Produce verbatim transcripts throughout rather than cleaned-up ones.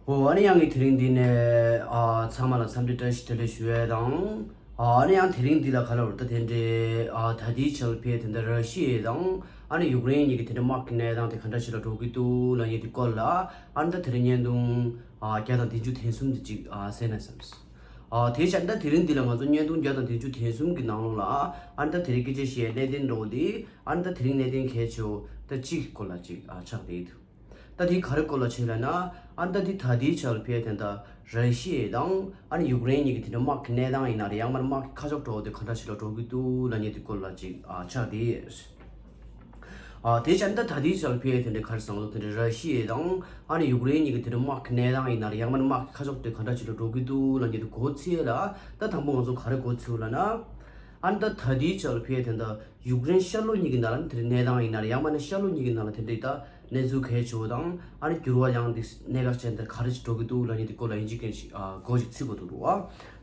ཨོ། ཨ་ནི་ཡང་གི་དེ་རིང་འདི་ནས་ཨ་ཚང་མ་ལ་འཚམས་འདྲི་བཀྲ་ཤིས་བདེ་ལེགས་ཞུ་ཡས་དང་། ཨ་ནི་ཡང་དེ་རིང་འདི་ལ་ག་ལ་བར་ད་དེ་འདྲའི་ཨ་ད་ལྟའི་ཆར་ཕེ་དེ་འདྲ་ར་ཤི་ཡ་དང་ཨ་ནི་ཡུཀ་རེན་གཉིས་ཀྱི་དེ་འདྲའི་དམག་གི་གནས་སྟངས་དེ་ག་འདྲ་ཞིག་ལ་འགྲོ་གི་འདུག་ལབ་མཁན་དེ་སྐོར་ལ། ཨ་ནི་ད་དེ་རིང་བརྙན་ཐུང་ཨ་བརྒྱ་དང་བདུན་ཅུ་དོན་གསུམ་དེ་ཅིག་ཨ་གསན་ན་བསམས། ཨ་དེ་བྱས་ད་དེ་རིང་འདི་ལ་ང་ཚོ་བརྙན་ཐུང་བརྒྱ་དང་བདུན་ཅུ་དོན་གསུམ་གྱི་ནང་ལོགས་ལ་ཨ་ནི་ད་དེ་རིང་སྐད་ཆ་བཤད་གནད་དོན་འདྲ་བོ་དེ། ཨ་ནི་ད་དེ་རིང་གནད་དོན་གལ་ཆེ་བོ་ད་གཅིག་གི་སྐོར་ལ་ཅིག་ཨ་ཆགས་བསྡད་འདུག་ད་དེ་ག་རེ་སྐོར་ལ་ཆེ་ལབ་ན། ཨ་ནི་ད་དེ་ད་ལྟའི་ཆར་ཕེ་དེ་འདྲ་ར་ཤི་ཡ་དང་ཨ་ནི་ཡུཀ་རེན་གཉིས་ཀྱི་དེ་འདྲ་དམག་གི་གནས་སྟངས་ཡིན་ན་རེད། ཡང་མིན་དམག་གི་ཁ་ཕྱོགས་འདྲ་བོ་དེ་ག་འདྲ་ཞིག་ལ་འགྲོ་གི་འདུག་ལབ་མཁན་དེ་སྐོར་ལ་ཅིག་ཨ་ཆགས་བསྡད་ཡོད། ཨ་དེ་བྱས་ད་ད་ལྟའི་ཆར་ཕེ་དེ་འདྲ་ག་རེ་ཟེར་ང་ཚོ་དེ་འདྲ་ར་ཤི་ཡ་དང་ཨ་ནི་ཡུཀ་རེན་གཉིས་ཀྱི་དེ་འདྲ་དམག་གི་གནས་སྟངས་ཡིན་ན་རེད། ཡང་མིན་དམག་གི་ཁ་ཕྱོགས་དེ་ག་འདྲ་ཞིག་ལ་འགྲོ་གི་འདུག་ལབ་མཁན་དེ་གོ་ཚེ་ལ། ད་དང་པོ་ང་ཚོ་ག་རེ་གོ་ཚུལ་ལབ་ན། ཨ་ནི་ད་ད་ལྟའི་ཆར་ཕེ་དེ་འདྲ་ཡུཀ་རེན་ཤར་ལྷོ་གཉིས་ཀྱི་ནང་ལ་དེ་འདྲའི་གནས་སྟངས་ཡིན་ན་རེད། ཡང་མིན་ཤར་ལྷོ་གཉིས་ཀྱི་ནང་ལ་དེ་འདྲའི་ད་གནས་ཚུལ་གལ་ཆེ་བོ་དང་ཨ་ནི་འགྱུར་བ་ཡང་དེ་གནད་འགག་ཅན་དེ་ག་རེ་ཞིག་འགྲོ་གི་འདུག་ལབ་མཁན་དེ་སྐོར་ལ་ཡིན་གཅིག་མིན་གཅིག་ཨ་གོ་ཞིག་ཚིག་གོ་འདུག་རོ། ཨ་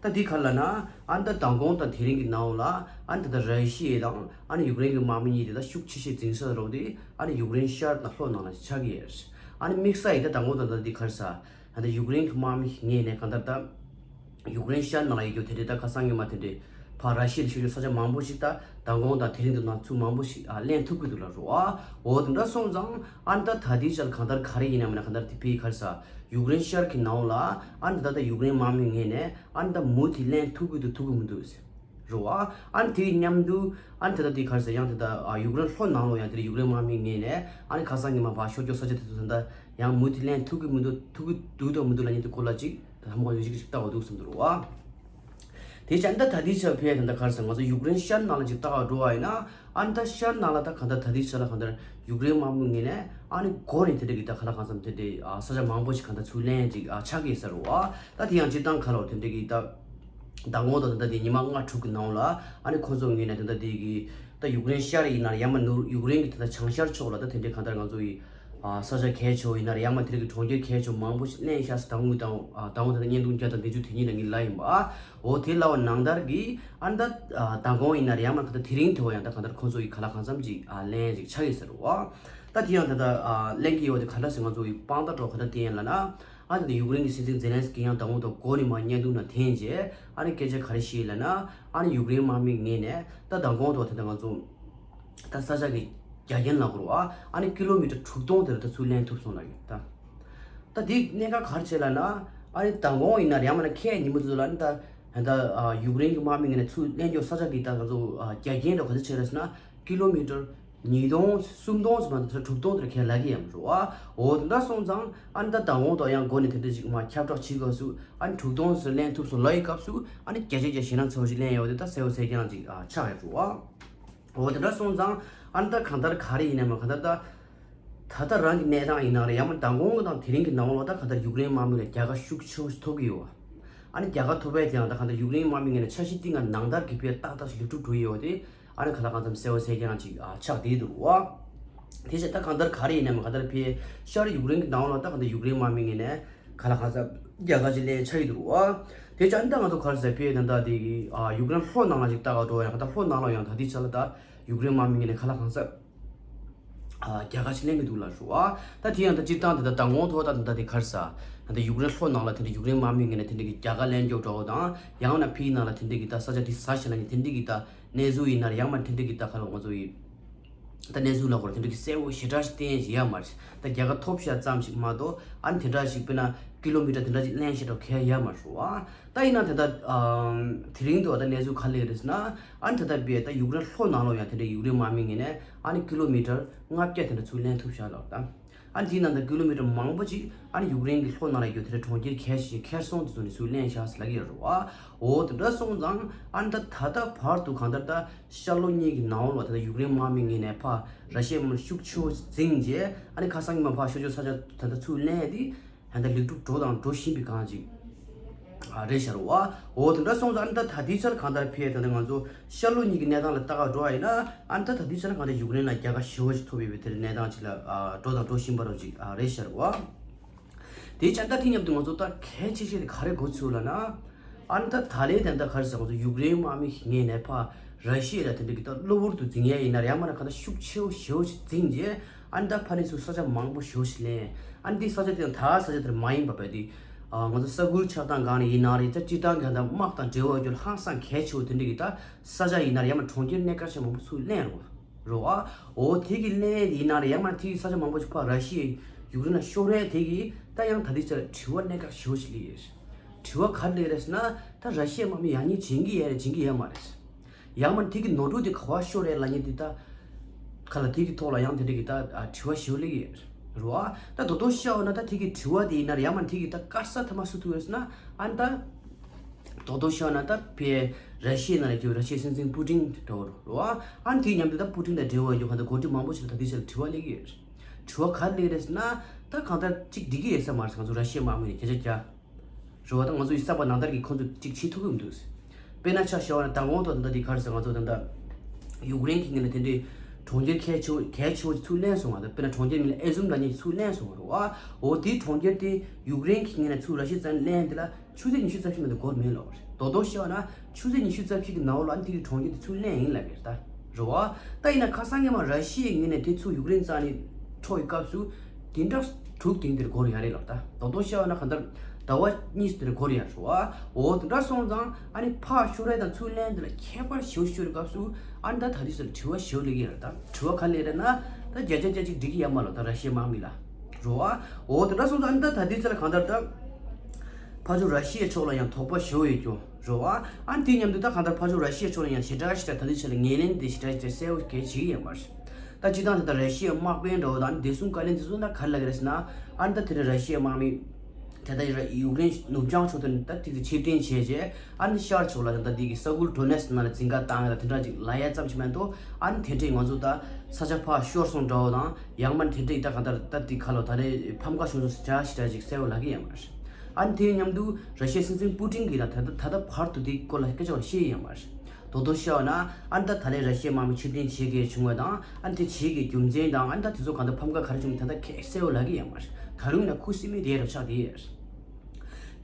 ད་དེ་ག་རེ་ལབ་ན། ཨ་ནི་ད་མདང་དགོང་དང་དེ་རིང་གི་ནང་ལ་ཨ་ནི་ད་ད་ར་ཤི་ཡ་དང་ཨ་ནི་ཡུཀ་རེན་གྱི་དམག་མི་གཉིས་དེ་ད་ཤུགས་ཆེ་ཤོས་འཛིང་ས་རོགས་དེ་ཨ་ནི་ཡུཀ་རེན་ཤར་དང་ལྷོ་ནང་ལ་ཆགས་ཀྱི་ཡོད། ཨ་ནི་དམིགས་བསལ་ཡིན་ད་མདང་དགོང་དང་ད་དེ་ག་རེ་ཟེར། ད་ལྟ་ཡུཀ་རེན་གྱི་དམག་མི་ངོས་ནས་གང་ལྟར་ད་ཡུཀ་རེན་ཤར་ནང་ལ་ཡོད་རྒྱུ་དེ་འདྲའི་ད་ཁ་སང་ཉི་མ་དེ་འདྲའི་ཕར་ར་ཤི་ཡ་ལ་ཤོད་རྒྱུ་ས་ཆ་མང་པོ་ཞིག་ད་མདང་དགོང་དང་དེ་རིང་དུ་ན་ཚུར་མང་པོ་ཞིག་ཨ་ལེན་ཐུབ་ཀྱི་འདུག་ལབ་རོ། ཨ་འོ་དེ་འདྲ་སོང་ཙང་ཨ་ནི་ད་ད་ལྟའི་ཆར་གང་ལྟར་ག་རེ་ཡིན་ན་མིན་ན་གང་ལྟར་དེ་ཕི་ག་རེ་ཟེར་ཡུཀ་རེན་ཤར་གྱི་ནང་ལ་ཨ་ནི་ད་ལྟ་ཡུཀ་རེན་དམག་མི་ངོས་ནས་ཨ་ནི་ད་མུ་མཐུད་ལེན་ཐུབ་ཀྱི་འདུག་ཐུབ་ཀྱི་མི་འདུག་ཟེར་རོ། ཨ་ཨ་ནི་དེ་མཉམ་དུ་ཨ་ནི་ད་ལྟ་དེ་ག་རེ་ཟེར་ཡང་དེ་ད་ཨ་ཡུཀ་རེན་ལྷོ་ནང་ལོགས་ཡང་དེ་ཡུཀ་རེན་དམག་མི་ངོས་ནས་ཨ་ནི་ཁ་སང་ཉི་མ་ཕར་ཤོར་རྒྱུ་ས་ཆ་དེ་ཚོ་ད་ལྟ་ཡང་མུ་མཐུད་ལེན་ཐུབ་ཀྱི་མི་འདུག་ཐུབ་ཀྱི་འདུག་དང་མི་འདུག་ལབ་མཁན་དེ་སྐོར་ལ་ཅིག་ད་ཧ་མ་གོ་ཡོད་ཅིག་ཅིག་ལྟ་བ་འདུག་བསམ་འདུག་རོ། ཨ་དེ་བྱས་ད་ད་ལྟའི་ཆར་ཕེ་ད་ལྟ་ག་རེ་ཟེར་ང་ཚོ་ཡུཀ་རེན་ཤར་ནང་ལ་ཅིག་ལྟ་བ་འགྲོ་བ་ཡིན་ན། ཨ་ནི་ད་ཤར་ནང་ལ་ད་གང་ལྟར་ད་ལྟའི་ཆར་ལ་གང་ལྟར་ཡུཀ་རེན་དམག་མི་ངོས་ནས་ཨ་ནི་མགོ་ནས་དེ་འདྲ་གི་ད་ག་ལ་གང་འཚམ་དེ་འདྲའི་ཨ་ས་ཆ་མང་པོ་ཞིག་གང་ལྟར་ཚུར་ལེན་ཅིག་ཨ་ཆགས་ཀྱི་ཡོད་ས་རེད་བ། ད་དེ་ཡང་སྤྱིར་བཏང་ཁ་ལོ་དེ་འདྲ་གི་ད་མདང་དགོང་དང་ད་ལྟ་དེ་ཉི་མ་ལྔ་དྲུག་གི་ནང་ལ་ཨ་ནི་ཁོ་ཚོ་ངོས་ནས་ད་ལྟ་དེ་གི་ད་ཡུཀ་རེན་ཤར་ཡིན་ན་ཡང་མིན་ནོར་ཡུཀ་རེན་གི་ད་ལྟ་བྱང་ཤར་ཕྱོགས་ལ་ད་དེ་འདྲའི་གང་ལྟར་ང་ཚོ་ཡི་ཨ་ས་ཆ་གལ་ཆེ་བོ་ཡིན་ན་ཡང་མིན་དེ་འདྲ་གི་གྲོང་ཁྱེར་གལ་ཆེ་བོ་མང་པོ་ཞིག་ལེན་ཤག་ཟེར་དང་དང་དང་ད་ལྟ་བརྙན་ཐུང་བརྒྱ་དང་བདུན་ཅུ་དེ་ཉིད་ལ་ངས་ལབ་ཡིན་པ། འོ་དེ་ལབ་པ་ནང་ལྟར་གི་ཨ་ནི་ད་མདང་དགོང་ཡིན་ན་ཡང་མིན་གང་ལྟར་དེ་རིང་དེ་བ་ཡང་ད་གང་ལྟར་ཁོ་ཚོ་ཡི་ག་ལ་གང་འཚམ་ཅིག་ཨ་ལེན་ཅིག་ཆགས་ཡོད་ས་རེད་བ། ད་དེ་ཡང་ད་ལྟ་ཨ་ལེན་གི་ཡོད་དེ་ག་འདྲ་ཟེར་ང་ཚོ་ཡི་དཔང་རྟགས་འདྲ་བོ་ག་འདྲ་བསྟན་ཡིན་ལབ་ན། ཨ་ནི་ད་ཡུཀ་རེན་གྱི་སྲིད་འཛིན་ཛེ་ལན་སི་ཀི་ཡང་དང་པོ་དང་མགོ་ནས་མར་བརྙན་ཐུང་ནང་འཐེན་རྗེས་ཨ་ནི་སྐད་ཆ་ག་རེ་བཤད་ལབ་ན། ཨ་ནི་ཡུཀ་རེན་དམག་མི་ངོས་ནས་ད་མདང་དགོང་དང་ད་ལྟ་ང་ཚོ་ད་ས་ཆ་གི་རྒྱ་ཁྱོན་ལབ་དགོས་རེད་བ། ཨ་ནི་ཀི་ལོ་མི་ཊར་དྲུག་སྟོང་དེ་ལ་ད་ཚུར་ལེན་ཐུབ་སོང་ལབ་ཡོད་ད། ད་འདི་གནད་འགག་ག་རེ་བྱས་ལབ་ན། ཨ་ནི་མདང་དགོང་ཡིན་ན་རེད་ཡང་མིན་ན་ཁ་སང་ཉིན་མོ་དེ་ཚོ་ལ་ནི་ད་ད་ཡུཀ་རེན་གྱི་དམག་མི་ངོས་ནས་ཚུར་ལེན་རྒྱུ་ས་ཆ་གི་ད་ང་ཚོ་རྒྱ་ཁྱོན་དེ་ག་ཚོད་བྱས་རེད་ཟེར་ན་ཀི་ལོ་མི་ཊར་ཉིས་སྟོང་སུམ་སྟོང་ཙམ་མ་གཏོགས་དྲུག་སྟོང་དེ་ཁྱོན་ལབ་ཀྱི་ཡོད་མ་རེད་བ། འོ་དེ་འདྲ་སོང་ཙང་ཨ་ནི་ད་མདང་དགོང་དང་ཡང་མགོ་ནས་དེ་འདྲ་ཞིག་མར་ཁྱབ་བསྒྲགས་བྱེད་སྐབས་སུ་ཨ་ནི་དྲུག་སྟོང་ཙམ་ལེན་ཐུབ་སོང་ལབ་ཡི་སྐབས་སུ་ཨ་ནི་བརྒྱ་ཆ་བརྒྱ་ཞེད་སྣང་ཚ་བོ་ཞིག་ལེན་ཡོད་དེ་ད་གསལ་བོ་གསལ་རྐྱང་ཅིག་ཨ་ཆགས་ཡོད་རེད་བ། འོ་དེ་འདྲ་སོང་ཙང་ཨ་ནི་ད་གང་ལྟར་ག་རེ་ཡིན་ནའི་མ་གང་ལྟར་ད། ད་ལྟ་རང་གི་གནས་སྟངས་ཡིན་ན་རེད་ཡང་མིན་མདང་དགོང་དང་དེ་རིང་གི་ནང་ལོགས་ད་གང་ལྟར་ཡུཀ་རེན་དམག་མི་ལ་རྒྱལ་ཁ་ཤུགས་ཆེ་བོ་ཞིག་ཐོབ་ཀྱི་ཡོད། ཨ་ནི་རྒྱལ་ཁ་ཐོབ་པའི་དེ་ཡང་ད་གང་ལྟར་ཡུཀ་རེན་དམག་མི་ངོས་ནས་འཆར་གཞི་གཏིང་ང་ནང་ལྟར་གྱི་ཕེ་ཏག་ཏག་ཞིག་ལེགས་གྲུབ་འགྲོ་ཡི་ཡོད་དེ། ཨ་ནི་ག་ལ་གང་འཚམ་གསལ་བོ་གསལ་རྐྱང་ཅིག་ཨ་ཆགས་བསྡད་འདུག་བ། དེ་བྱས་ད་གང་ལྟར་ག་རེ་ཡིན་ནའི་མ་གང་ལྟར་ཕེ་ཤར་ཡུཀ་རེན་གྱི་ནང་ལོགས་ད་གང་ལྟར་ཡུཀ་རེན་དམག་མི་ངོས་ནས་ག་ལ་གང་འཚམ་རྒྱལ་ཁ་ཅིག་ལེན་ཆགས་ཡི་འདུག་བ། དེ་བྱས་ཨ་ནི་ད་ང་ཚོ་ག་རེ་ཟེར་ཕེ་ད་ལྟ་དེ་གི་ཨ་ཡུཀ་རེན་ལྷོ་ནང་ལ་ཅིག་ལྟ་ག་འགྲོ་ཡང་གང་ལྟར་ལྷོ་ནང་ལ་ཡང་ད་ལྟའི་ཆ་ལ་ད་ཡུཀ་རེན་དམག་མི་ངོས་ནས་ག་ལ་གང་འཚམ། རྒྱལ་ཁ་ཞིག་ལེན་གྱི་འདུག་ལབ་རེད་བ། ད་དེ་ཡང་ད་སྤྱིར་བཏང་དེ་ད་མདང་དགོང་ཐོག་ད་དེ་འདྲ་དེ་ག་རེ་ཟེར། ད་ཡུཀ་རེན་ལྷོ་ནང་ལ་དེ་འདྲ་ཡུཀ་རེན་དམག་མི་ངོས་ནས་དེ་འདྲ་གི་རྒྱལ་ཁ་ལེན་རྒྱུ་འདྲ་བོ་དང་ཡང་ན་ཕི་ནང་ལ་དེ་འདྲ་གི་ད་ས་ཆ་དེ་ཟ་ཞིག་ལ་ནི་དེ་འདྲ་གི་ད་གནས་ཚུལ་ཡིན་ན་ཡང་མ་དེ་འདྲ་གི་ད་ག་ལ་ང་ཚོ་ཡི་ད་གནས་ཚུལ་ལ་གོ་ར་དེ་འདྲ་གི་གསལ་བོ་ཞེ་དྲག་ཞིག་བསྟན་ཡ་ཡོད་མ་རེད། ད་རྒྱལ་ཁ་ཐོབ་ཤག་ཙམ་ཞིག་མ་གཏོགས་ཨ་ནི་དེ་འདྲ་ཞིག་དཔེར་ན་ཀི་ལོ་མི་ཊར་དེ་འདྲ་ཅིག་ལེན་ཤེས་འགྲོ་གལ་ཡོད་མ་རེད་བ། ད་ཡིན་ན་དེ་ད་དེ་རིང་དུ་ད་གནས་ཚུལ་ག་རེ་རེད་ཟེར་ན། ཨ་ནི་ད་ལྟ་བས་ད་ཡུཀ་རེན་ལྷོ་ནང་ལོགས་ཡང་དེ་འདྲའི་ཡུཀ་རེན་དམག་མི་ངོས་ནས་ཨ་ནི་ཀི་ལོ་མི་ཊར་ལྔ་བརྒྱ་དེ་འདྲ་ཚུར་ལེན་ཐུབ་ཤག་ལབ་ད། ཨ་ནི་དེའི་ནང་ད་ཀི་ལོ་མི་ཊར་མང་པོ་ཅིག་ཨ་ནི་ཡུཀ་རེན་གྱི་ལྷོ་ནང་ལ་ཡོད་དེ་འདྲའི་གྲོང་ཁྱེར་གལ་ཆེ་ཁེར་སོང་དེ་ཚོ་ནས་ཚུར་ལེན་ཤག་ཟེར་ལབ་ཀྱི་ཡོད་རེད་བ། འོ་དེ་འདྲ་སོང་ཙང་ཨ་ནི་ད་ད་ལྟ་བར་དུ་གང་ལྟར་ད་ཤར་ལྷོ་གཉིས་ཀྱི་ནང་ལོགས་ད་ལྟ་ཡུཀ་རེན་དམག་མི་ངོས་ནས་ཕར་ར་ཤི་ཡའི་དམག་ཤུགས་ཆེ་བོ་འཛིང་རྗེས་ཨ་ནི་ཁ་སང་ཉི་མ་ཕར་ཤོར་རྒྱུ་ས་ཆ་ད་ལྟ་ཚུར་ལེན་ཡ་དེ། ད་ལྟ་ལེགས་གྲུབ་འགྲོ་དང་འགྲོ་བཞིན་པའི་སྒང་ཅིག་ཨ་རེད་ཤག་རེད་བ། འོ་དེ་འདྲ་སོང་ཙང་ཨ་ནི་ད་ད་ལྟའི་ཆར་གང་ལྟར་ཕེ་ད་ལྟ་ང་ཚོ་ཤར་ལྷོ་གཉིས་ཀྱི་གནས་སྟངས་ལ་ལྟ་ག་འགྲོ་བ་ཡིན་ན་ཨ་ནི་ད་ད་ལྟའི་ཆར་གང་ལྟར་ཡུཀ་རེན་ལ་རྒྱལ་ཁ་ཞེ་པོ་ཞིག་ཐོབ་ཡོད་པའི་དེ་འདྲའི་གནས་སྟངས་ཅིག་ལ་ཨ་འགྲོ་དང་འགྲོ་བཞིན་པ་རོ་ཅིག་ཨ་རེད་ཤག་རེད་བ། དེ་བྱས་ད་དེ་མཉམ་དུ་ང་ཚོ་ད་གལ་ཆེ་ཤོས་དེ་ག་རེ་གོ་ཚུལ་ལབ་ན། ཨ་ནི་ད་ད་ལན་དེ་འདྲ་ག་རེ་ཟེར་ང་ཚོ་ཡུཀ་རེན་དམག་མི་ངོས་ནས་ཕར་ར་ཤི་ཡ་ལ་དེ་འདྲ་གི་ད་གློ་བུར་དུ་འཛིང་ཡ་ཡིན་ན་རེད་ཡང་མིན་ན་གང་ལྟར་ཤུགས་ཆེ་བོ་ཞེ་བོ་ཞིག་འཛིང་རྗེས་ ཨ་ནི་ད་ཕ་ནི་ཚུར་ས་ཆ་མང་པོ་ཞེ་པོ་ཞིག་ལེན། ཨ་ནི་འདི་ས་ཆ་དེ་ད་ས་ཆ་དེར་མ་ཡིན་པ་བས་དེ། ཨ་ང་ཚོ་ས་ཁུལ་ཆགས་སྟངས་སྒང་ནས་ཡིན་ན་རེད། ད་སྤྱིར་བཏང་གི་ད་དམག་དང་འབྲེལ་བ་ཡོད་ལྷག་བསམ་གལ་ཆེ་བོ་དེ་འདྲ་གི་ད་ས་ཆ་ཡིན་ན་རེད། ཡང་མ་གྲོང་ཁྱེར་གནད་འགག་ཆེ་མང་པོ་ཚུར་ལེན་རོགས། རོ་ཨ། འོ་དེ་གི་ལན་ཡིན་ན་རེད། ཡང་མ་དེ་གི་ས་ཆ་མང་པོ་ཞིག་ཕར་ར་ཤི་ཡ་ཡུཀ་རེན་ལ་ཤོར་རེད། དེ་གི་ད་ཡང་ད་ལྟའི་ཆར་དྲི་བ་གནད་འགག་ཞེ་པོ་ཞིག་སླེབས་ཡོད་རེད། དྲི་བ་ག་རེ་སླེབས་རེད་ཟེར་ན། ད་ར་ཤི་ཡའི་དམག་མི་ཡག་ཉེས་བྱེད་ཀྱི་ཡོད་རེད་བྱེད་ཀྱི་ཡོད་མ་རེད། ཡང་མ་དེ་གི་ནོར་འཁྲུལ་དེ་ག་པར་ཤོར་རེད་ལབ་མཁན་དེ་ད། ག་ལ་དེ་གི་ཐོག་ལ་ཡང་དེ་འདྲ་གི་ད་དྲི་བ་ཞེ་པོ་སླེབས་ཡོད་རེད། རོ་ཨ། ད་དོ་དོ་ཤ་འོ་ན་ད་དེ་གི་དྲི་བ་དེ་ཡིན་ན་རེད། ཡང་མ་དེ་གི་ད་དཀར་ས་ཐ་མ་སུ་ཐུག་ཡོད་ཟེར་ན། ཨ་ནི་ད། རྡོག་རྡོག་བཤད་ན་ད་ཕའི་ར་ཤི་ཡའི་ནང་ལ་རྒྱུ་ར་ཤི་ཡའི་སྲིད་འཛིན་པུ་ཏིན་འདྲ་བོ་རོ། ཨ་ནི་དེའི་མཉམ་དུ་ད་པུ་ཏིན་དང་འབྲེལ་བ་ཡོད་གང་ལྟར་འགོ་ཁྲིད་མང་པོ་ཞིག་ལ་ད་ལྟའི་ཆར་དྲི་བ་སླེབས་ཀྱི་ཡོད་རེད། དྲི་བ་ག་རེ་སླེབས་རེད་ཟེར་ན། ད་གང་ལྟར་གཅིག་འགྲིག་གི་ཡོད་ས་མ་རེད། ང་ཚོ་ར་ཤི་ཡའི་དམག་མི་ནས་སྐད་ཆ་རྒྱག་རོ། ད་ང་ཚོ་ཡི་གསར་པ་ནང་ལྟར་གྱི་ཁོང་ཚོ་གཅིག་བྱེད་ཐུབ་ཀྱི་མི་འདུག་དཔེར་ན་ཆ་བཞག་པ་ན་ད་དགོང་ཐོག་ད་ལྟ་འདི་ག་རེ་ཟེར། ང་ཚོ་ད་ལྟ་ཡུཀ་རེན་གྱི་ངོས་ནས་དེ་འདྲའི་གྲོང་ཁྱེར་གལ་ཆེ་བོ་གལ་ཆེ་བོ་ཚུར་ལེན་སོང་བ་དང་། དཔེར་ན་གྲོང་ཁྱེར་མིང་ལ་ཨེ་ཟུམ་ལབ་མཁན་ཚུར་ལེན་སོང་བ་རོ། ཨ། འོ་དེའི་གྲོང་ཁྱེར་དེ་ཡུཀ་རེན་གྱི་ངོས་ནས་ཚུར་ར་ཤི་ཡའི་རྩ་ནས་ལེན་དེ་ལ་ཆུ་ཚོད་ཉི་ཤུ་རྩ་བཞི་མ་གཏོགས་འགོར་མེད་ལབ་པ་རེད། རྡོག་རྡོག་བཤད་ན་ཆུ་ཚོད་ཉི་ཤུ་རྩ་བཞི་གི་ནང་ལོགས་ལ་ཨ་ནི་དེ་གི་གྲོང་ཁྱེར་དེ་ཚུར་ལེན་ཡིན་ལབ་ཀྱི་རེད་ད། རེད་བ། ད་ཡིན་ན་ཁ་སང་ཉི་མ་ར་ཤི་ཡའི་ངོས་ནས་དེ་ཚུར་ཡུཀ་རེན་རྩ་ནས་འཕྲོག་པའི་སྐབས་སུ་དེ་འདྲ་དྲུག་དེང་དེར་འགོར་ཡ་རེད་ལབ་ད། རྡོག་རྡོག་བཤད་ན་གང་ལྟར་ཟླ་བ་གཉིས་དེར་འགོར་ཡ་རེད་བ། འོ་དེ་འདྲ་སོང་ཙང་ཨ་ནི་ཕར་ཤོར་ཡ་དང་ཚུར་ལེན་དེ་ལ་ཁྱད་པར་ཞེ་པོ་ཤོར་བའི་སྐབས་སུ་ཨ་ནི་ད་ད་དུས་སུ་དྲི་བ་ཞེ་པོ་སླེབས་ཀྱི་ཡོད་རེད་ད། དྲི་བ་ག་རེ་སླེབས་རེད་ན། ད་བརྒྱ་ཆ་བརྒྱ་ཅིག་འགྲིག་གི་ཡོད་མ་རེད་ད་ར་ཤི་ཡའི་དམག་མི་ལ། རེད་བ། འོ་དེ་འདྲ་སོང་ཙང་ཨ་ནི་ད་ད་ལྟའི་ཆ་ལ་གང་ལྟར་ད། ཕར་ཕྱོགས་ར་ཤི་ཡའི་ཕྱོགས་ལ་ཡང་དོགས་པ་ཞེ་པོ་ཡོད་རྒྱུ་རེད་བ། ཨ་ནི་དེའི་མཉམ་དུ་ད་གང་ལྟར་ཕར་ཕྱོགས་ར་ཤི་ཡའི་ཕྱོགས་ལ་ཡང་ཞེ་དྲག་ཞེ་དྲག་ད་ལྟའི་ཆ་ལ་ངོས་ལེན་དེ་ཞེ་དྲག་ཞེ་དྲག་གསལ་པོ་གང་ཡང་བྱེད་ཀྱི་ཡོད་མ་རེད། ད་སྤྱིར་བཏང་དེ་ལྟར་ར་ཤི་ཡའི་དམག་དཔོན་འདྲ་བོ་དང་བདེ་སྲུང་བཀའ་བློན་དེ་ཚོ་ད་ག་རེ་ལབ་ཀྱི་རེད་ཟེར་ན། ཨ་ནི་ད་དེ་འདྲ་ར་ཤི་ཡའི་དམག་མི་དེ་ལྟར་ཡུཀ་རེན་ནུབ་བྱང་ཕྱོགས་དེ་ནས་ད་ཏིག་ཙམ་ཕྱིར་འཐེན་བྱས་རྗེས། ཨ་ནི་ཤར་ཕྱོགས་ལ་ད་ལྟ་དེ་གི་ས་ཁུལ་ཌོ་ནེ་སི་ནང་ལ་འཛིང་ག་བཏང་ཡ་ལ་དེ་འདྲ་ཅིག་ལབ་ཡ་ཙམ་ཞིག་མ་གཏོགས། ཨ་ནི་དེ་འདྲས་ང་ཚོ་ད་ས་ཆ་ཕར་ཤོར་སོང་འདྲ་བོ་དང་། ཡང་མ་དེ་འདྲས་ད་གང་ལྟར་ད་དེ་ཁ་ལོ་ད་རེས་ཕམ་ཁ་བྱུང་སོང་ཟེར་ཞེ་དྲག་ཅིག་གསལ་པོ་ལབ་ཀྱི་ཡོད་མ་རེད། ཨ་ནི་དེའི་མཉམ་དུ་ར་ཤི་ཡའི་སྲིད་འཛིན་པུ་ཏིན་གྱིས་ད་ད་ད་ལྟ་བར་དུ་དེའི་སྐོར་ལ་སྐད་ཆ་བཤད་ཡོད་མ་རེད། རྡོག་རྡོག་བཤད་ན་ཨ་ནི་ད་ད་རེས་ར་ཤི་ཡའི་དམག་མི་ཕྱིར་འཐེན་བྱེད་དགོས་བྱུང་བ་དང་། ཨ་ནི་དེ་བྱེད་དགོས་རྒྱུ་མཚན་དང་། ཨ་ནི་ད་དེ་ཚོ་གང་ལྟར་ཕམ་ཁ་ག་རེ་བྱུང་ད་ལྟ་གང་ཡང་གསལ་པོ་ལབ་ཀྱི་ཡོད་མ་རེད། ད་རུང་ཡིན་ན་ཁུ་སིམ་མེ་དེ་རུ་ཆགས་བསྡད་ཡོད་རེད།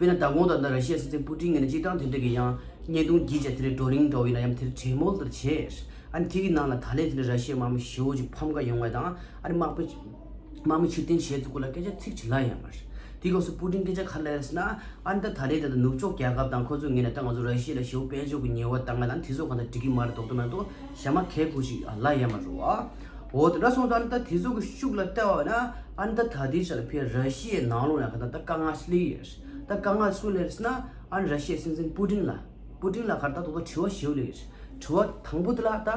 དཔེར་ན་མདང་དགོང་ད་ལྟ་ར་ཤི་ཡའི་སྲིད་འཛིན་པུ་ཏིན་ངོས་ནས་སྤྱིར་བཏང་དེ་འདྲ་གི་ཡང་བརྙན་ཐུང་བརྒྱུད་བྱས་དེ་འདྲའི་བགྲོ་གླེང་འདྲ་བོ་ཡིན་ན་ཡང་དེ་འདྲའི་གྲོས་མོལ་དེ་འདྲ་བྱས། ཨ་ནི་དེ་གི་ནང་ལ་ད་ལན་དེ་འདྲའི་ར་ཤི་ཡའི་དམག་མི་ཞེ་པོ་ཅིག་ཕམ་ཁ་ཡོང་བ་དང་། ཨ་ནི་དམག་མི་དམག་མི་ཕྱིར་འཐེན་བྱས་ཚུལ་སྐོར་ལ་སྐད་ཆ་ཚིག་གཅིག་ལབ་ཡོད་མ་རེད། དེའི་སྐབས་སུ་པུ་ཏིན་སྐད་ཆ་ག་རེ་ལབ་ཡོད་ཟེར་ན། ཨ་ནི་ད་ད་ལན་ད་ལྟ་ནུབ་ཕྱོགས་རྒྱལ་ཁབ་དང་ཁོ་ཚོའི་ངོས་ནས་ད་ང་ཚོ་ར་ཤི་ཡ་ལ་ཞེ་པོ་དཔལ་འབྱོར་གྱི་ཉེས་པ་བཏང་བ་དང་དེ་ཚོ་གང་ལྟར་འགྲིག་གི་མ་རེད་མདོག་མདོག་མ་གཏོགས་གཞན་མ་གང་ཡང་ཞིག་ལབ་ཡོད་མ་རེད་བ། འོ་དེ་འདྲ་སོང་ཙང་ཨ་ནི་ད་དེ་ཚོ་གི་ཤུགས་ལ་བལྟས་པ་ན། ཨ་ནི་ད་ད་ལྟའི་ཆ་ལ་ཕར་ར་ཤི་ཡའི་ནང་ལོགས་ལ་གང་ལྟར་ད་དཀའ་ངལ་ཞིག་སླེབས་ཡོད་རེད། ད་དཀའ་ངལ་སུ་སླེབས་རེད་ཟེར་ན། ཨ་ནི་ར་ཤི་ཡའི་སྲིད་འཛིན་པུ་ཏིན་ལ། པུ་ཏིན་ལ་ག་རེ་ད་དོ་དོ་དྲི་བ་ཞེ་པོ་སླེབས་ཡོད་རེད། དྲི་བ་དང་པོ་དེ་ལ་ད་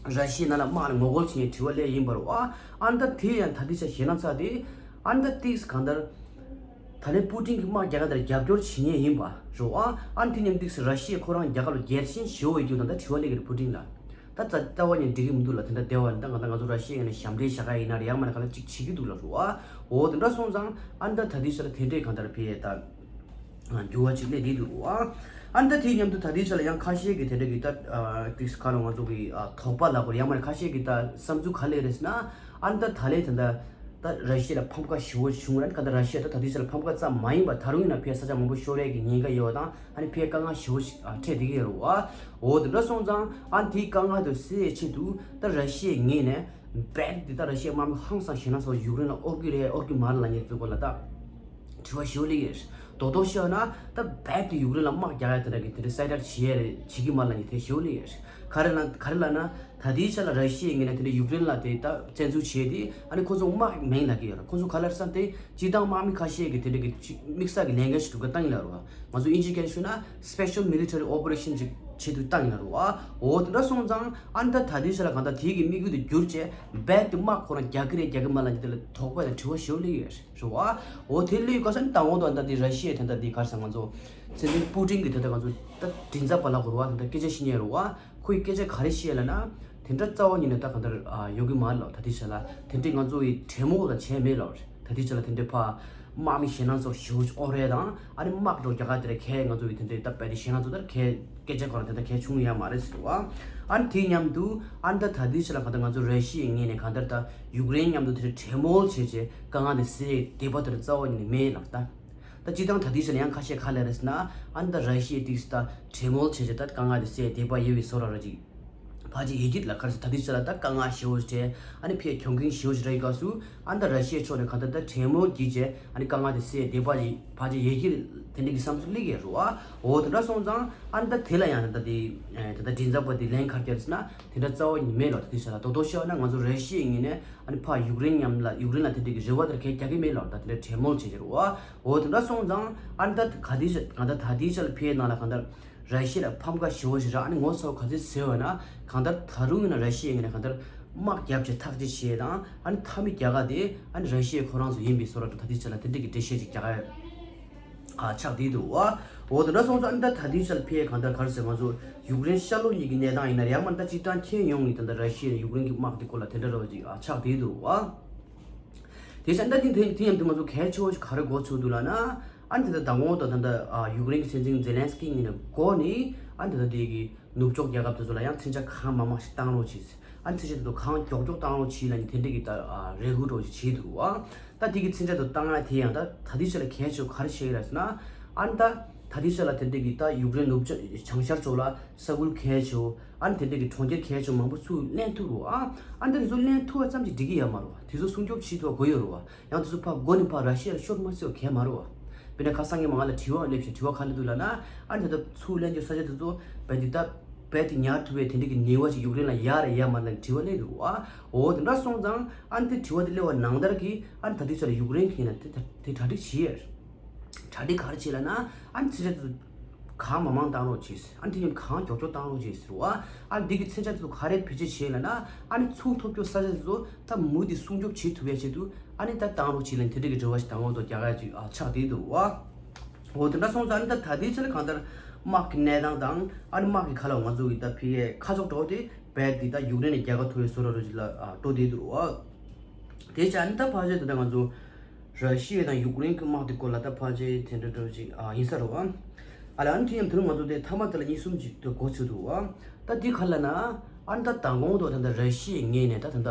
ར་ཤི་ཡའི་ནང་ལ་དམག་ལ་ངོ་རྒོལ་བྱེད་མཁན་དྲི་བ་སླེབས་ཡིན་པ་རེད་བ། ཨ་ནི་ད་དེ་ཡང་ད་ལྟའི་ཆ་ཞེད་སྣང་ཚ་དེ། ཨ་ནི་ད་ཏིག་ཙམ་གང་ལྟར་ད་ལན་པུ་ཏིན་གྱི་དམག་རྒྱག་ག་དེར་རྒྱབ་སྐྱོར་བྱེད་མཁན་ཡིན་པ་རེད་བ། ཨ་ནི་དེ་མཉམ་ཏིག་ཙམ་ར་ཤི་ཡ་ཁོ་རང་རྒྱལ་ཁབ་ལ་རྒྱལ་ཞེན་ཞེ་པོ་ཡོད་རྒྱུ་དང་ད་དྲི་བ་སླེབས་ཀྱི་རེད་པུ་ཏིན་ལ། ད་རྩ་རྩ་བ་ནས་འགྲིག་གི་མི་འདུག་ལ། དེ་འདྲ་བསྡད་པ་ཡིན་ན་ད་གང་ལྟར་ང་ཚོ་ར་ཤི་ཡའི་ངོས་ནས་ཞབས་འདྲེན་བྱ་ག་ཡིན་ན་རེད། ཡང་མིན་ན་གང་ལྟར་ཅིག་བྱེད་ཀྱི་འདུག་ལབ་རེད་བ། འོ་དེ་འདྲ་སོང་ཙང་ཨ་ནི་ད་ད་ལྟའི་ཆ་ལ་དེ་འདྲས་གང་ལྟར་ཕར་ད་འགྱུར་བ་ཅིག་སླེབས་བསྡད་འདུག་རེད་བ། ཨ་ནི་ད་དེའི་མཉམ་དུ་ད་ལྟའི་ཆ་ལ་ཡང་ཁ་ཤས་ཀྱིས་དེ་འདྲ་གི་ད་ཏིག་ཙམ་ག་རེ་ང་ཚོ་གི་དོགས་པ་ལབ་དགོས་རེད། ཡང་མིན་ན་ཁ་ཤས་ཀྱི་ད་བསམ་ཚུལ་ག་རེ་སླེབས་རེད་ཟེར་ན། ཨ་ནི་ད་ད་ལན་ད་ད་ད་ར་ཤི་ཡ་ལ་ཕམ་ཁ་ཞེ་པོ་བྱུང་ར། ག་ད་ར་ཤི་ཡ་ད་ད་ལྟའི་ཆ་ལ་ཕམ་ཁ་ཙམ་མ་ཡིན་པར་ད་རུང་ཡིན་ན་ཕར་ས་ཆ་མང་པོ་ཤོར་ཡས་ཀྱི་ཉེན་ཁ་ཡོད་པ་དང་། ཨ་ནི་ཕར་དཀའ་ངལ་ཞེ་པོ་ཞིག་ཨ་འཕྲད་བསྡད་ཀྱི་ཡོད་རེད་བ། འོ་དེ་འདྲ་སོང་ཙང་ཨ་ནི་དེའི་དཀའ་ངལ་དེ་སེལ་ཡས་ཆེད་དུ་ད་ར་ཤི་ཡའི་ངོས་ནས་རྦད་དེ་ད་ར་ཤི་ཡའི་དམག་མི་ཧང་སང་ཞེད་སྣང་ཚ་པོ་ཡུཀ་རེན་ལ་དབོར་གྱི་རེད་དབོར་གྱི་མ་རེད་ལབ་མཁན་ཚོའི་སྐོར་ལ་ད་དྲི་བ་ཞེ་པོ་སླེབས་ཡོད་རེད། རྡོག་རྡོག་བཤད་ན་ད་རྦད་དེ་ཡུཀ་རེན་ལ་དམག་རྒྱག་ཡ་དེ་འདྲ་གི་དེ་འདྲ་གསལ་བསྒྲགས་བྱེད་ཡས་རེད། བྱེད་ཀྱི་མ་རེད་ལབ་མཁན་དེ་ཞེ་པོ་སླེབས་ཡོད་རེད། ག་རེ་ལབ་ག་རེ་ལབ་ན། ད་ལྟའི་ཆ་ལ་ར་ཤི་ཡའི་ངོས་ནས་དེ་འདྲ་ཡུཀ་རེན་ལ་དེ་ད་བཙན་འཛུལ་བྱས་ཏེ། ཨ་ནི་ཁོ་ཚོ་དམག་མིན་ལབ་ཀྱི་ཡོད་རེད། ཁོ་ཚོ་ག་རེ་ལབ་ས་དེ་སྤྱིར་བཏང་དམག་མི་ཁ་ཤས་ཀྱིས་དེ་འདྲ་གི་ཅིག་དམིགས་བསལ་གྱི་ལས་འགན་ཞིག་སྒྲུབ་ག་བཏང་ཡིན་ལབ་རེད་བ། ང་ཚོ་དབྱིན་ཇིའི་སྐད་ཆ་ཤོད་ན་special military operation ཅིག་ཆེད་དུ་བཏང་ཡིན་ལབ་རེད་བ། འོ་དེ་འདྲ་སོང་ཙང་ཨ་ནི་ད་ད་ལྟའི་ཆ་ལ་གང་ལྟར་དེ་གི་དམིགས་ཡུལ་དེ་བསྒྱུར་བྱས་རྦད་དེ་དམག་ཁོ་རང་རྒྱག་གི་རེད་རྒྱག་གི་མ་རེད་ལབ་མཁན་དེ་ལ་དོགས་པ་དང་དྲི་བ་ཞེ་པོ་སླེབས་ཡོད་རེད་བ། འོ་དེ་སླེབས་ཡོད་ག་ས་ནི་ད་འོ་ད་ད་དེ་ར་ཤི་ཡའི་ད་ལྟ་དེ་ག་རེ་ཟེར་ང་ཚོ་སྲིད་འཛིན་པུ་ཏིན་གྱི་ད་ལྟ་ང་ཚོ་ད་མགྲིན་ཚབ་པ་ལབ་དགོས་རེད་བ། ད་ལྟ་སྐད་ཆ་བཤད་མཁན་རེད་བ། ཁོ་ཡི་སྐད་ཆ་ག་རེ་བཤད་ལབ་ན། དེ་འདྲ་རྩ་བ་ཉིད་ནས་ད་གང་ལྟར་ཨ་ཡོང་གི་མ་རེད་ལབ། ད་ལྟའི་ཆ་ལ་དེ་འདྲའི་ང་ཚོ་ཡི་གྲོས་མོལ་ལ་བྱས་མེད་ལབ་རེད། ད་ལྟའི་ཆ་ལ་དེ་འདྲའི་ཕར་དམག་མི་ཞེད་སྣང་ཚ་པོ་ཞེ་པོ་ཅིག་དབོར་ཡས་དང་། ཨ་ནི་དམག་འགྲོ་རྒྱག་ག་དེ་འདྲ་གས་ང་ཚོ་ཡི་དེ་འདྲའི་ད་རྦད་དེ་ཞེད་སྣང་ཚ་པོ་དེ་འདྲ་གས་སྐད་ཆ་གང་ལ་དེ་འདྲ་གས་བྱུང་ཡོད་མ་རེད་ཟེར་བ། ཨ་ནི་དེའི་མཉམ་དུ་ཨ་ནི་ད་ད་ལྟའི་ཆ་ལ་གང་ལྟར་ང་ཚོ་ར་ཤི་ཡའི་ངོས་ནས་གང་ལྟར་ད་ཡུཀ་རེན་མཉམ་དུ་དེ་འདྲའི་གྲོས་མོལ་བྱས་བྱས་དཀའ་ངལ་དེ་སེལ་ཡས་དད་པ་དེ་འདྲ་རྩ་བ་ཉིད་ནས་མེད་ལབ་ད། ད་སྤྱིར་བཏང་ད་ལྟའི་ཆ་ལ་ཡང་ཁ་ཤས་ག་རེ་ལབ་རེད་ཟེར་ན། ཨ་ནི་ད་ར་ཤི་ཡས་ཏིག་ཙམ་ད་གྲོས་མོལ་བྱས་བྱས་ད་དཀའ་ངལ་དེ་སེལ་དད་པ་ཡོད་པའི་བཟོ་འདྲ་འདྲ་ཅིག་ ཕལ་ཆེར་ཡེ་གྱི་ལ་ཁར་སི་ད་དེ་ཆ་ལ་ད་དཀའ་ངལ་ཞེ་བོ་ཞིག་འཕྲད། ཨ་ནི་ཕྱིའི་གྱོང་གུན་ཞེ་བོ་ཞིག་རག་གི་སྐབས་སུ་ཨ་ནི་ད་ར་ཤི་ཡའི་ཕྱོགས་ནས་གང་ལྟར་ད་གྲོས་མོལ་བགྱིས་བྱས་ཨ་ནི་དཀའ་ངལ་དེ་སེལ་བསྡད་པ་ཞིག་ཕལ་ཆེར་ཡེ་གྱི་དེ་འདྲ་གི་བསམ་ཚུལ་སླེབས་ཀྱི་ཡོད་རེད་བ། འོ་དེ་འདྲ་སོང་ཙང་ཨ་ནི་ད་དེ་ལ་ཡང་ད་དེ་ད་ད་མགྲིན་ཚབ་པ་དེ་ལན་ག་རེ་བརྒྱབ་ཟེར་ན་དེ་འདྲ་རྩ་བ་ཉིད་མེད་ལ། ད་དེ་ཆ་ལ་རྡོག་རྡོག་བཤད་ན་ང་ཚོ་ར་ཤི་ཡའི་ངོས་ནས་ཨ་ནི་ཕར་ཡུཀ་རེན་མཉམ་ལ་ཡུཀ་རེན་ལ་དེ་འདྲ་གི་རེ་བ་དེ་གས་རྒྱག་གི་མེད་ལ། ད་དེ་འདྲ་གྲོས་མོལ་བྱས་ཀྱི་རེད་བ། འོ་དེ་འདྲ་སོང་ཙང་ཨ་ནི་ད་ག་དེ་ཆ་གང་ལྟར་ད་དེ་ཆ་ལ་ཕྱིའི་ནང་ལ་གང་ལྟར། ར་ཤི་ཡ་ལ་ཕམ་ཁ་ཞེ་བོ་ཞིག་རག་ཨ་ནི་ངོ་ཚ་བོ་ག་ཚོད་ཟེར་བ་ན་གང་ལྟར་ད་རུང་ཡིན་ན་ར་ཤི་ཡའི་ངོས་ནས་གང་ལྟར་དམག་རྒྱབ་བྱས་ཐག་གཅོད་བྱས་དང་ཨ་ནི་མཐའ་མའི་རྒྱལ་ཁ་དེ་ཨ་ནི་ར་ཤི་ཡའི་ཁོ་རང་ཚོ་ཡིན་པའི་བཟོ་འདྲ་ད་ལྟའི་ཆ་ལ་དེ་འདྲ་གི་འགྲེལ་བཤད་ཅིག་རྒྱག་ཡ་ཨ་ཆགས་བསྡད་འདུག་བ། འོ་དེ་འདྲ་སོང་ཙང་ཨ་ནི་ད་ད་ལྟའི་ཆ་ལ་ཕྱིའི་གང་ལྟར་ག་རེ་ཟེར་ང་ཚོ་ཡུཀ་རེན་ཤར་ལྷོ་གཉིས་ཀྱི་གནས་སྟངས་ཡིན་ན་ཡང་མ་ད་སྤྱིར་བཏང་ཁྱོན་ཡོངས་ཀྱི་ད་ལྟ་ར་ཤི་ཡ་ཡུཀ་རེན་གྱི་དམག་དེ་སྐོར་ལ་དེ་འདྲ་རོ་ཅིག་ཨ་ཆགས་བསྡད་འདུག་བ། དེ་བཞིན་ད་དེ་དེ་དེ་མཉམ་དུ་ང་ཚོ་གལ་ཆེ་བོ་ཞིག་ག་རེ་གོ་ཚུགས་འདུག་ལབ་ན། ཨ་ནི་ད་ལྟ་མདང་དགོང་དང་ད་ལྟ་ཨ་ཡུཀ་རེན་གྱི་སྲིད་འཛིན་ཛེ་ལན་སི་ཀི་ངོས་ནས་འགོ་ནས་ཨ་ནི་ད་ལྟ་དེ་གི་ནུབ་ཕྱོགས་རྒྱལ་ཁབ་དེ་ཚོ་ལ་ཡང་མཚོན་ཆ་གང་མང་མང་ཞིག་བཏང་རོགས་གྱིས། ཨ་ནི་མཚོན་ཆ་དེ་ཚོ་གང་མགྱོགས་མགྱོགས་བཏང་རོགས་གྱིས་ལབ་ནས་དེ་འདྲ་གི་ད་ཨ་རེ་སྐུལ་རོགས་ཞིག་བྱས་འདུག་ཨ། ད་དེ་གི་མཚོན་ཆ་དེ་ཚོ་བཏང་ཡ་དེ་ཡང་ད་ད་ལྟའི་ཆ་ལ་གལ་ཆེ་བོ་ག་རེ་བྱས་ཡོད་རེད་ཟེར་ན། ཨ་ནི་ད་ད་ལྟའི་ཆ་ལ་དེ་འདྲ་གི་ད་ཡུཀ་རེན་ནུབ་ཕྱོགས་བྱང་ཤར་ཕྱོགས་ལ་ས་ཁུལ་གལ་ཆེ་བོ། ཨ་ནི་དེ་འདྲ་གི་གྲོང་ཁྱེར་གལ་ཆེ་བོ་མང་པོ་ཚུར་ལེན་ཐུབ་རོགས་ཨ། ཨ་ནི་དེ་ཚོ་ལེན་ཐུབ་པ་ཙམ་གྱིས་འགྲིག་གི་ཡོད་མ་རེད་བ། དེ་ཚོ་སྲུང་སྐྱོབ་བྱེད་ཐུབ་པ་དགོས་ཡོད་རེད་བ། ཡང་དེ་ཚོ་ཕར་མགོ་ནས་ཕར་ར་ཤི་ཡར་ཤོར་མ་སྲིད་པ་གལ་མ་རེད་བ། དཔེར་ན་ཁ་སང་ཉིན་མ་ང་ལ་དྲི་བ་སླེབས་ཤག་དྲི་བ་ག་རེ་འདུག་ལབ་ན། ཨ་ནི་ད་ལྟ་ཚུར་ལེན་རྒྱུ་ས་ཆ་དེ་ཚོ་རྦད་དེ་ད་རྦད་དེ་ཉར་ཐུབ་པའི་དེ་འདྲ་གི་ནུས་པ་ཞིག་ཡུཀ་རེན་ལ་ཡོད་རེད་ཡོད་མ་རེད་ལབ་དྲི་བ་སླེབས་འདུག་བ། འོ་དེ་འདྲ་སོང་ཙང་ཨ་ནི་དེ་དྲི་བ་དེ་སླེབས་པ་ནང་ལྟར་གྱི་ཨ་ནི་ད་ལྟའི་ཆ་ལ་ཡུཀ་རེན་གྱིས་ན་དེ་ད་དེ་གྲ་སྒྲིག་བྱས་ཡོད་རེད། གྲ་སྒྲིག་ག་རེ་བྱས་ལབ་ན། ཨ་ནི་མཚོན་ཆ་དེ་ཚོ་གང་མང་མང་བཏང་རོགས་བྱེད་ཟེར། ཨ་ནི་དེ་ཉིན་གང་མགྱོགས་མགྱོགས་བཏང་རོགས་བྱེད་ཟེར་བ། ཨ་ནི་འདི་གི་མཚོན་ཆ་དེ་ཚོ་ག་རེ་བེད་སྤྱོད་བྱས་ལབ་ན། ཨ་ནི་ཚུར་ཐོབ་རྒྱུ་ས་ཆ་དེ་ཚོ་ད་མུ་མཐུད་སྲུང་སྐྱོབ་བྱེད་ཐུབ་ཡ་ཆེད་དུ་ཨ་ནི་ད་བཏང་རོགས་བྱེད་ལབ་དེ་འདྲ་གི་དྲི་བ་ཞིག་དང་པོ་དུ་རྒྱག་ཡ་ཅིག་ཨ་ཆགས་བསྡད་འདུག་བ། འོ་དེ་འདྲ་སོང་ཙང་ཨ་ནི་ད་ད་ལྟའི་ཆ་ལ་གང་ལྟར་དམག་གི་གནས་སྟངས་དང་ཨ་ནི་དམག་གི་ཁ་ལ་ང་ཚོ་གི་ད་ཕི་ཡའི་ཁ་ཕྱོགས་འགྲོ་དེ་རྦད་དེ་ད་ཡུཀ་རེན་ནས་རྒྱལ་ཁ་ཐོབ་ཡའི་བཟོ་འདྲ་རོ་ཅིག་ལ་ཨ་འགྲོ་བསྡད་འདུག་བ། དེ་བྱས་ཨ་ནི་ད་ཕལ་ཆེར་དེ་འདྲ་ང་ཚོ། ར་ཤི་ཡ་དང་ཡུཀ་རེན་གྱི་དམག་དེ་སྐོར་ལ་ད་ཕལ་ཆེར་དེ་འདྲ་འདྲ་ཅིག་ཨ་ཡིན་ས་རེད་བ། ཨ་ལ་ཨ་ནི་དེ་ཡང་དེ་རིང་ང་ཚོ་དེ་མཐའ་མ་དེ་ལ་གཉིས་གསུམ་ཅིག་དེ་གོ་ཚོད་འདུག་བ། ད་འདི་ག་རེ་ལབ་ན། ཨ་ནི་ད་མདང་དགོང་དུ་ད་ལྟ་ར་ཤི་ཡའི་ངོས་ནས་ད་ད་ལྟ་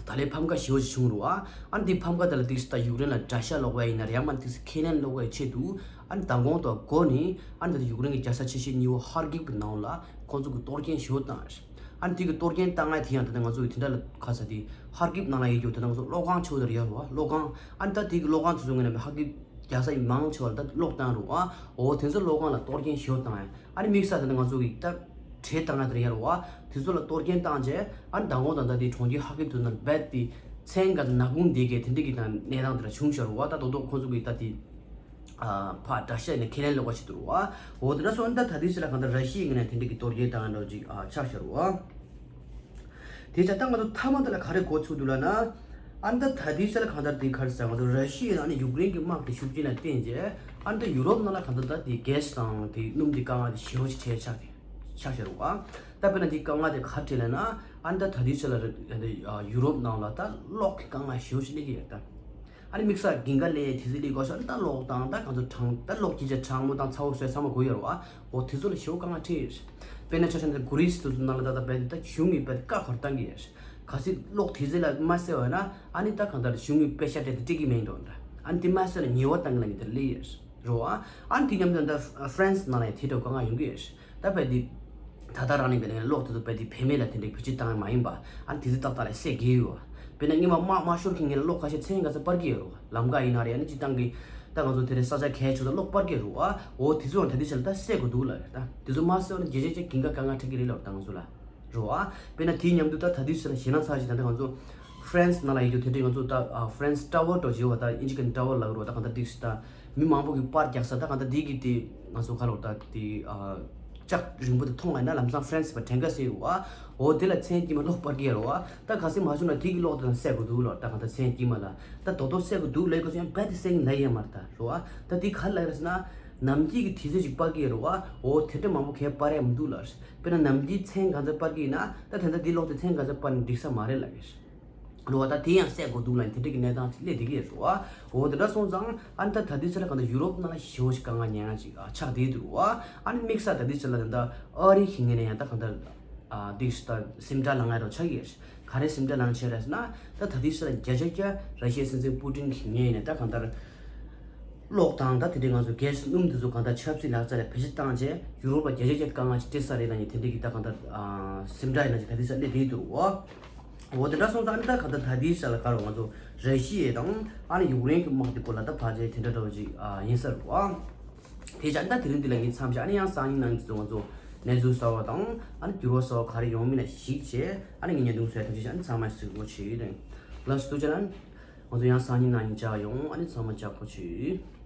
ད་ལའི་ཕམ་ཁ་ཞེ་པོ་ཅིག་བྱུང་རེད་བ། ཨ་ནི་དེ་ཕམ་ཁ་དེ་ལ་ཏིག་ཙམ་ད་ཡུཀ་རེན་ལ་དགྲ་ཤ་སློག་པ་ཡིན་ན་རེད་ཡང་མ་ཏིག་ཙམ་ཁས་ལེན་སློག་པའི་ཆེད་དུ་ཨ་ནི་མདང་དགོང་དུ་འགོ་ནས་ཨ་ནི་ད་ལྟ་ཡུཀ་རེན་གྱི་རྒྱལ་ས་ཆེ་ཤོས་གཉིས་པོ་ཧར་ཀིབ་ཀྱི་ནང་ལ་ཁོང་ཚོ་གི་གཏོར་སྐྱོན་ཞེ་པོ་བཏང་ཡ་རེད། ཨ་ནི་དེ་གི་གཏོར་སྐྱོན་བཏང་ཡ་དེ་ཡང་ད་ལྟ་ང་ཚོ་གི་དེ་འདྲ་ལ་ཁ་ས་དེ་ཧར་ཀིབ་ནང་ལ་ཡོད་རྒྱུ་དེ་ང་ཚོ་གློག་ཁང་ཆེ་བོ་དེ་རེད་ཡོད་རེད་བ། གློག་ཁང་ཨ་ནི་ད་དེ་གི་གློག་ཁང་དེ་ཚོ་ངོས་ནས་ཧར་ཀིབ་རྒྱལ་ས་ཡི་མང་ཆེ་བ་ལ་ད་གློག་བཏང་རེད་བ། འོ་དེ་ཚོ་གློག་ཁང་ལ་གཏོར་སྐྱོན་ཞེ་པོ་བཏང་ཡ། ཨ་ནི་དམིགས་བསལ་ད་ལྟ་ང་ཚོ་གི་ད་བྲེལ་བཏང་ཡ་དེ་རེད་ཡོད་རེད་བ། དེ་ཚོ་ལ་གཏོར་སྐྱོན་བཏང་རྗེས་ཨ་ནི་མདང་དགོང་ད་ལྟ་དེ་གྲོང་ཁྱེར་ཧར་ཀིབ་དེ་ནང་རྦད་དེ་མཚན་ག་ཚོད་ནག་ཁུང་དེ་གའི་དེ་འདྲ་གི་ད་གནས་སྟངས་དེ་འདྲ་བྱུང་ཤག་རེད་བ། ད་རྡོག་རྡོག་ཁོང་ཚོ་གི་ད་དེ། ཨ་ཕར་དགྲ་ཤ་ནས་ཁས་ལེན་ལོག་པ་ཞིག་འདུག་རེད་བ། འོ་དེ་འདྲ་སོང་ད་ད་ལྟའི་ཆ་ལ་གང་ལྟར་ར་ཤི་ཡའི་ངོས་ནས་དེ་འདྲ་གི་གཏོར་སྐྱོན་བཏང་འདྲ་ཅིག་ཨ་ཆགས་ཤག་རེད་བ། དེ་ཆ་ད་ང་ཚོ་མཐའ་མ་དེ་ལ་ག་རེ་གོ་ཚུགས་འདུག་ལབ་ན། ཨ་ནི་ད་ད་ལྟའི་ཆ་ལ་གང་ལྟར་དེ་ག་རེ་ཟེར་ང་ཚོ་ར་ཤི་ཡ་དང་ཨ་ནི་ཡུཀ་རེན་གྱི་དམག་དེ་ཤུགས་རྐྱེན་ལ་བརྟེན་རྗེས་ཨ་ནི་ད་ཡུ་རོབ་ནང་ལ་གང་ལྟར་ད་དེ་གྷེ་སི་དང་དེ་སྣུམ་དེ་དཀའ་ངལ་དེ་ཞེ་པོ་ཅིག་འཕྲད་ཆགས་ཏེ་ཆགས་ཤག་རེད་བ། ད་དཔེར་ན་དེ་དཀའ་ངལ་དེ་ག་རེ་འཕྲད་ལབ་ན། ཨ་ནི་ད་ད་ལྟའི་ཆ་ལ་ར་ཡུ་རོབ་ནང་ལ་ད་གློག་གི་དཀའ་ངལ་ཞེ་པོ་ཅིག་སླེབས་ཀྱི་ཡོད་ད། ཨ་ནི་དམིགས་བསལ་རྒྱུན་ག་ལས་དེ་ཚོ་ལས་གོ་ཤོག་ཨ་ནི་ད་གློག་དང་ད་གང་ཚོ་གྲང་ད་གློག་ཅི་བྱ་གྲང་མོ་དང་ཚ་བོ་བཟོས་ཚང་མ་དགོས་ཡོད་རེད་བ། འོ་དེ་ཚོ་ལ་ཞེ་པོ་དཀའ་ངལ་འཕྲད་ཡོད་རེད། དཔེར་ན་ཆ་བཞག་ན་གྷི་རིས་དེ་ཚོ་ནང་ལ་ད་ད་རྦད་དེ་ད་གཞུང་གིས་རྦད་དེ་བཀའ་འཁོར་བཏང་གི་ཡོད་རེད། གལ་སྲིད་གློག་དེ་ཚོ་ལ་མ་གསལ་བ་ན་ཨ་ནི་ད་གང་ལྟར་གཞུང་གིས་པེ་ཤ་སྤྲད་དེ་སྤྲད་ཀྱི་མེད་འགྲོ་འདྲ། ཨ་ནི་དེ་མ་གསལ་ན་ཉེས་པ་བཏང་གི་ལ་ནི་དེ་སླེབས་ཡོད་རེད་བ། ཨ་ནི་དེ་མཉམ་དུ་ད་ཧྥ་རན་སི་ནང་ལ་ཡང་དེ་འདྲ་དཀའ་ངལ་ཡོང་གི་ཡོད་རེད། ད་རྦད་དེ། ད་ལྟ་རང་ནས་བྱས་ན་གློག་དེ་ཚོ་རྦད་དེ་བེད་མེད་ལ་དེ་འདྲའི་བེད་སྤྱོད་བཏང་ཡ་མ་ཡིན་པ། ཨ་ནི་དེ་ཚོ་ཏག་ཏག་ལ་སེལ་དགོས་ཡོད། དཔེར་ན་སྔོན་མ་དམག་མ་ཤོར་གྱི་སྔོན་ལ་གློག་ཁ་ཤས་མཚན་ག་ཚོད་སྤར་གྱི་ཡོད་རེད་བ། ལམ་ཁ་ཡིན་ན་རེད། ཨ་ནི་སྤྱིར་བཏང་གི་ད་ང་ཚོ་དེ་རིང་ས་ཆ་གལ་ཆེ་ད་གློག་སྤར་གྱི་རེད་བ། འོ་དེ་ཚོ་ཡང་ད་ལྟའི་ཆ་ལ་ད་སེལ་དགོས་འདུག་ལབ་རེད། ད་དེ་ཚོ་མ་སེལ་བ་ན་རྒྱལ་སྤྱིའི་ཆ་རྒྱུན་ག་དཀའ་ངལ་འཕྲད་ཀྱི་རེད་ལབ་ད་ང་ཚོ་ལ། རེད་བ། དཔེར་ན་དེའི་མཉམ་དུ་ད་ད་དུས་ཚོད་ལ་ཞེད་སྣང་ཚ་ཞིག་ད་ལྟ་ང་ཚོ་ཧྥ་རན་སི་ནང་ལ་ཡོད་རྒྱུ་དེ་འདྲའི་ང་ཚོ་ད་ཧྥ་རན་སི་ཊ་ཝར་འདྲ་བོ་ཞིག་ཡོད་བ། ད་ཨིན་ཇི་སྐད་ནས་ཊ་ཝར་ལབ་ཀྱི་རེད་བ། ད་གང་ལྟར་དུས་ཚོད་ད་མི་མང་པོ་གིས་པར་རྒྱག་ས་ད་གང་ལྟར་དེ་གི་དེ་ང་ཚོ་ཁ་ལོ་ད་དེ་ལྕགས་རིང་པོ་དེ་མཐོང་བ་ཡིན་ན་ལམ་སང་ཧྥ་རན་སི་པ་གྲངས་ཀ་ཟེར་ཡོད་བ། འོ་དེ་ལ་མཚན་དཀྱིལ་མ་གློག་སྤར་གི་ཡོད་རེད་བ། ད་གལ་སྲིད་མ་བྱུང་ན་དེ་གི་གློག་དེ་ད་སེལ་དགོས་འདུག་ལབ། ད་གང་ལྟར་མཚན་དཀྱིལ་མ་ལ་ད་རྡོག་རྡོག་སེལ་དགོས་འདུག་ལབ་ཡོད་ཀྱི་སོང་། ཡང་རྦད་དེ་སེལ་གྱི་ལབ་ཡོད་མ་རེད་ད། རེད་བ། ད་དེ་ག་རེ་ལབ་ཡོད་རེད་ཟེར་ན། ནམ་རྒྱུན་གྱི་དུས་ཚོད་ཅིག་སྤར་གྱི་ཡོད་རེད་བ། འོ་དེ་འདྲ་མང་པོ་གས་སྤར་ཡ་མི་འདུག་ལབ། དཔེར་ན་ནམ་རྒྱུན་མཚན་ག་ཚོད་སྤར་གྱི་ཡིན་ན་ད་དེ་འདྲ་འདི་གློག་དེ་མཚན་ག་ཚོད་སྤར་ན་འགྲིག་ས་མ་རེད་ལབ་ཀྱི་རེད། རེད་བ། ད་དེ་ཡང་སེལ་དགོས་འདུག་ལབ་ནས་དེ་འདྲ་གི་གནས་སྟངས་ཅིག་སླེབས་བསྡད་ཀྱི་ཡོད་རེད་བ། འོ་དེ་འདྲ་སོང་ཙང་ཨ་ནི་ད་ད་དུས་ཚོད་ལ་གང་ལྟར་ཡུ་རོབ་ནང་ལ་ཞེ་པོ་ཞིག་དཀའ་ངལ་མྱངས་ཡ་ཅིག་ཨ་ཆགས་བསྡད་འདུག་རེད་བ། ཨ་ནི་དམིགས་བསལ་ད་དུས་ཚོད་ལ་ད་ལྟ་ཨ་རི་གི་ངོས་ནས་ཡང་ད་གང་ལྟར་ཨ་འདི་ཞིག་ད་སེམས་ཁྲལ་ལངས་ཡ་འདྲ་ཆགས་ཀྱི་ཡོད་རེད། ག་རེ་སེམས་ཁྲལ་ལངས་བྱས་རེད་ཟེར་ན། ད་ད་དུས་ཚོད་ལ་བརྒྱ་ཆ་བརྒྱ་ར་ཤི་ཡའི་སྲིད་འཛིན་པུ་ཏིན་གྱི་ངོས་ནས་ད་གང་ལྟར། གློག་དང་ད་དེ་འདྲའི་ང་ཚོ་གྷེ་སི་སྣུམ་དེ་ཚོ་གང་ལྟར་ཆབ་སྲིད་ལག་རྩལ་ལ་བེད་སྤྱོད་བཏང་རྗེས་ཡུ་རོབ་པ་བརྒྱ་ཆ་བརྒྱ་དཀའ་ངལ་ཅིག་འཕྲད་ས་རེད་ལབ་མཁན་དེ་འདྲའི་གི་ད་གང་ལྟར་ཨ་སེམས་ཁྲལ་ཡིན་ན་ཅིག་ད་དེ་ས་སླེབས་བསྡད་འདུག་བ། འོ་དེ་འདྲ་སོང་ཙང་ཨ་ནི་ད་གང་ལྟར་ད་ལྟའི་ཆ་ལ་ག་རེ་ང་ཚོ་ར་ཤི་ཡ་དང་ཨ་ནི་ཡུཀ་རེན་གྱི་དམག་དེ་སྐོར་ལ་ད་ཕལ་ཆེར་དེ་འདྲ་འདྲ་བོ་ཅིག་ཨ་ཡིན་ས་རེད་བ། དེ་བྱས་ཨ་ནི་ད་དེ་རིང་འདི་ལ་ངས་མཚམས་བཞག་ཨ་ནི་ཡང་སང་ཉིན་ནང་ཚོ་ང་ཚོ་གནས་ཚུལ་གསར་བ་དང་ཨ་ནི་འགྱུར་བ་གསར་བ་ག་རེ་ཡོང་མིན་ལ་གཞིགས་བྱས་ཨ་ནི་ངས་བརྙན་ཐུང་བཟོ་ཡ་ཐབས་ཤེས་བྱས་ཨ་ནི་ཚང་མ་གཟིགས་རོགས་བྱེད་ཡོད་དེ། ལགས་སོ་ཐུགས་རྗེ་གནང་། ང་ཚོ་ཡང་སང་ཉིན་གནངས་ཉིན་མཇལ་ཡོང་། ཨ་ནི་ཚང་མ་ལྕགས་པོ་བྱོས།